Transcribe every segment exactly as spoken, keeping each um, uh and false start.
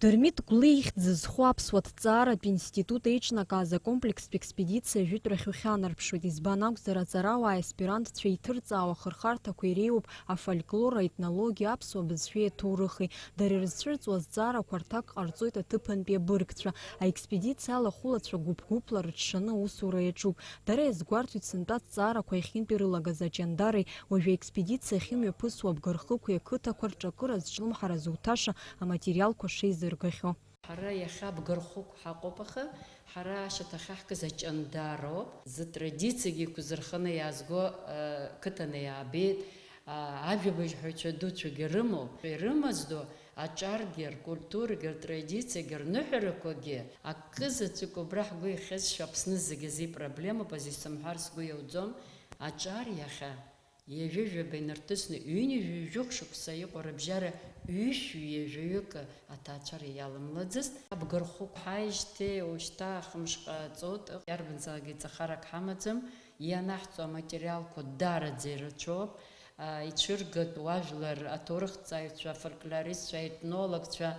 Дырмит Гәлиа ихьӡ зызху аԥсуа ҭҵааратә институт еиҿнакааз акомплекстә експедициа жәытәрахь ухьанарԥшуеит, избан акәзар, аҵарауааи аспирантцәеи иҭырҵаауа ахырхарҭақәа иреиуоуп афольклор, аетнологиа, аԥсуа бызшәеи аҭоурыхи. Дара ирызцәырҵуа азҵаарақәа рҭак ҟарҵоит аҭыԥантәи абыргцәа. Аекспедициа алахәылацәа гәыԥ-гәыԥла рыҽшаны аусура иаҿуп. Дара иазгәарҭоит сынтәа аҭҵаарақәа иахьынтәи ирылагаз аҷандари, уажәы аекспедициа ахьымҩаԥысуа абгырхықәи ақыҭақәа рҿы акыр азҿлымҳара зуҭаша аматериалқәа шеизыргахьоу. Ҳара иахьа абгырхықә ҳаҟоуп, аха ҳара ашьаҭа ахьаҳкыз аҷандароуп. Зытрадициагьы еиқәзырханы иаазго, э, қыҭаны иаабеит. А, ажәабжьҳәаҩцәа дуцәагьы рымоуп. Ирымаздо аҿаргьы, ркультурагьы, ртрадициагьы, рныҳәарақәагьы акы заҵәык убра ҳгәы иахьызшьо Аԥсны зегьы азы ипроблемоуп, азы исымҳәар сгәы иауӡом. Аҿар иахьа ҩажәи жәаба инарҭысны, ҩынҩажәи жәохә шықәса иҟоу рыбжьара ҩышәи ҩажәаҩык аҭаацәара иалымлаӡацт. Абгырхықә ҳааижьҭеи ушьҭа хымш ҟаҵоит, иарбанзаалак еиҵахарак ҳамаӡам, ианаҳҵо аматериалқәа дараӡа ирацәоуп, а, ицәыргатәу ажәлар, аҭоурыхҭҵааҩцәа, афольклористцәа, аетнологцәа,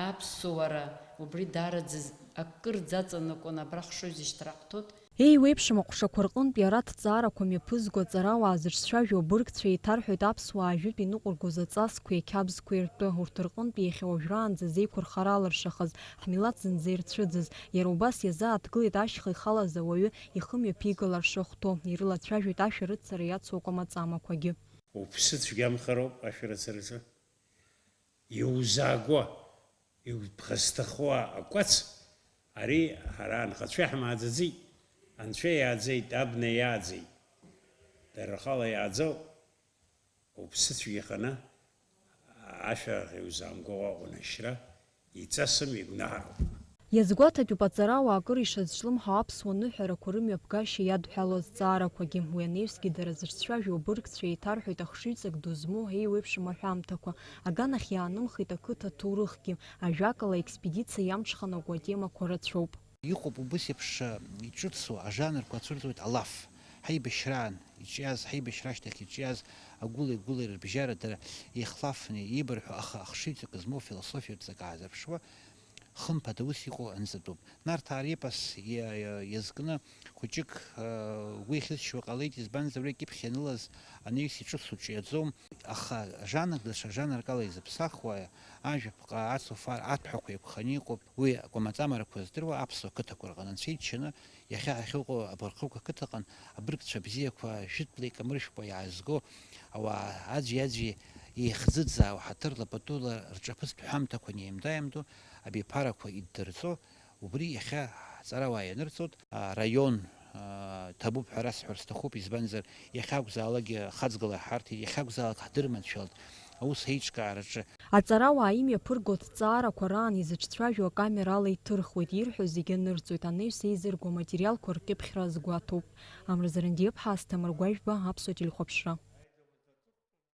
аԥсуара, убри дараӡа акыр ӡаҵанакуан абра хшыҩзышьҭра ҳҭоит. Еиуеиԥшым аҟәшақәа рҟынтә иара аҭҵаарақәа мҩаԥызго аҵарауаа зыҿцәажәо абыргцәа еиҭарҳәоит аԥсуаа ажәытә иныҟәыргоз аҵасқәеи ақьабзқәеи ртәы, урҭ рҟынтәи иахьа уажәраанӡа зеиқәырхара алыршахаз, ҳмилаҭ зынӡа ирцәыӡыз. Иара убас иазааҭгылеит ашьха ихалаз ауаҩы ихы мҩаԥигалар шахәҭоу, ирылацәажәоит ашәарыцара иацу акәамаҵамақәагьы. Уԥсы цәгьамхароуп ашәарыцараҿы. Иузаагуа, иуԥхасҭахуа акәац, ари ҳара анхацәа иаҳмааӡаӡеит, анцәа иааӡеит, абна иааӡеит. Дара рхала иааӡоу, уԥсыцәгьаханы, ашәарах иузаамго уаҟәын ашьра, иҵасым, игәнаҳароуп. Иазгәаҭатәуп аҵарауаа акыр ишазҿлымҳау аԥсуа ныҳәарақәа рымҩаԥгашьа иадҳәалоу азҵаарақәагьы. Уи анаҩсгьы дара зырцәажәо абыргцәа еиҭарҳәоит ахшыҩҵак ду змоу еиуеиԥшым аҳәамҭақәа. Аганахь иаанымхеит ақыҭа ҭоурыхгьы. Ажәакала, аекспедициа иамҽханакуа атемақәа рацәоуп. Иҟоуп убыс еиԥш, э, иҿыцу ажанрқәа ацәырҵуеит алаф. Ҳаибашьраан иҿиаз, ҳаибашьра ашьҭахь иҿиаз агәылеи-гәылеи рыбжьара дара еихлафны иеибарҳәо, аха ахшыҩҵак змоу философиатә ҵак аазырԥшуа, хымԥада ус иҟоу анҵатәуп. Нарҭаа репос иа-, иа-, иазкны хәыҷык, э, уи ихьысшьуа ҟалеит, избанзар, уи акьыԥхь ианылаз анаҩс иҿыцу ҿиаӡом, аха жанрк даҽа жанрк ала изыԥсахуа, ажәаԥҟа, ацуфар, аҭәҳәақәа еиқәханы иҟоуп. Уи акәамаҵамарақәа здыруа аԥсуа қыҭақәа рҟны анцәа иччаны, иахьа ҳахьыҟоу абырхықәа қыҭаҟны абыргцәа бзиақәа жәытәла икамыршәкәа иаазго, ауаа аӡәи-аӡәи еихӡыӡаауа, ҳаҭырла патула рҿаԥыцтә ҳәамҭақәа неимдаимдо абиԥарақәа иддырҵо, убри иахьа ҳҵарауаа ианырҵоит, араион, а, ҭабуп ҳәа расҳәар сҭахуп, избанзар, иахьакәзаалакгьы хаҵгыла ҳарҭеит, иахьакәзаалак ҳдырманшәалт аус аиҿкаараҿы. Аҵарауаа имҩаԥырго аҭҵаарақәа раан изыҿцәажәо акамерала иҭырхуеит, ирҳәо зегьы анырҵоит, анаҩс еизырго аматериалқәа ркьыԥхьра азгәаҭоуп. Амра Зарандиаԥҳа, Асҭамыр Гәажәба, Аԥсуа телехәаԥшра.